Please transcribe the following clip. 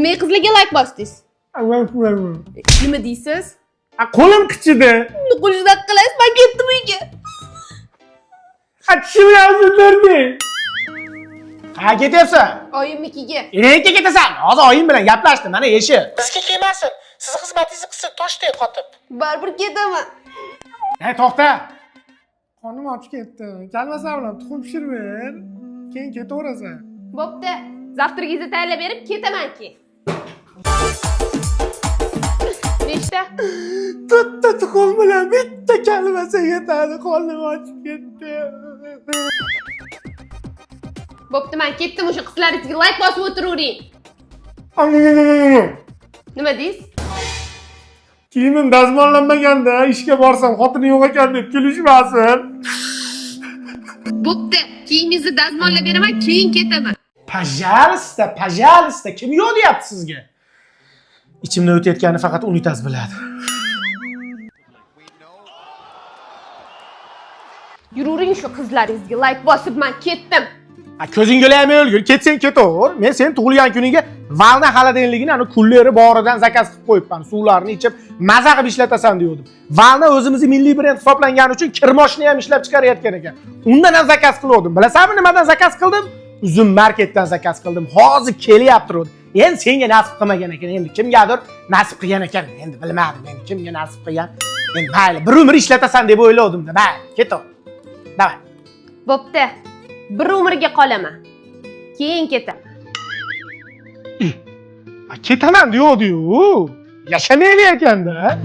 Nimaga qizlarga layk bosdingiz? Nima deysiz? Qo'lim qichidi. Qo'lingizdan qilasiz, men ketdim uyga. Ha, tishimni sindirding. Qayerga ketyapsan? Oyimnikiga. Ertaga ketasan. Hozir oyim bilan gaplashdim. Mana eshik. Bizga kelmasin. Sizni xizmatingizni qilsin toshdek qotib. Baribir ketaman. Ey, to'xta. Qornim ochib ketdi. Kalmasa bilan tuxum pishirib ber. Keyin ketaverasan. Bo'pti. Завтрак ingizni tayyorlab berib ketaman keyin. Nechta? To'rtta tuxum bilan bitta kalmasa yetadi. Qornim ochib ketdi. Bo'pti, men ketdim, o'sha qizlaringizga layk bosib o'tiravering. Nima deysiz? Kiyimim dazmollanmaganda ishga borsam xotini yo'q ekan deb kulishmasin. Bo'pti, kiyimingizni dazmollab beraman, keyin ketaman. Пожалуйста, пожалуйста, kim yo'q deyapti sizga? Ichimdan o'tayotganini faqat unitaz biladi. Yuravering shu qizlaringizga layk bosib, men ketdim. Ha, ko'zingga lamay o'lgur, ketsang ketaver. Men sen tug'ilgan kuningga Valna xaladenligini ani kulleri boridan zakaz qilib qo'yibman. Suvlarni ichib, maza qilib ishlatasan degandim. Valna o'zimizni milliy brend hisoblangani uchun kirmoshni ham ishlab chiqarayotgan ekan. Undan ham zakaz qilgandim. Bilasanmi nimadan zakaz qildim? Uzum marketdan zakaz qildim. Hozir kelyapti. Endi senga nasib qilmagan ekan. Endi kimgadir nasib qilgan ekan. Endi bilmadim, endi kimga nasib qilgan. Endi mayli, bir umr ishlatasan deb o'yladim-da. Mayli, ketaver. Давай. Bo'pti. Bir umrga qolaman. Keyin ketaman. Ketaman deyapti-yu. Yashamayli ekanda.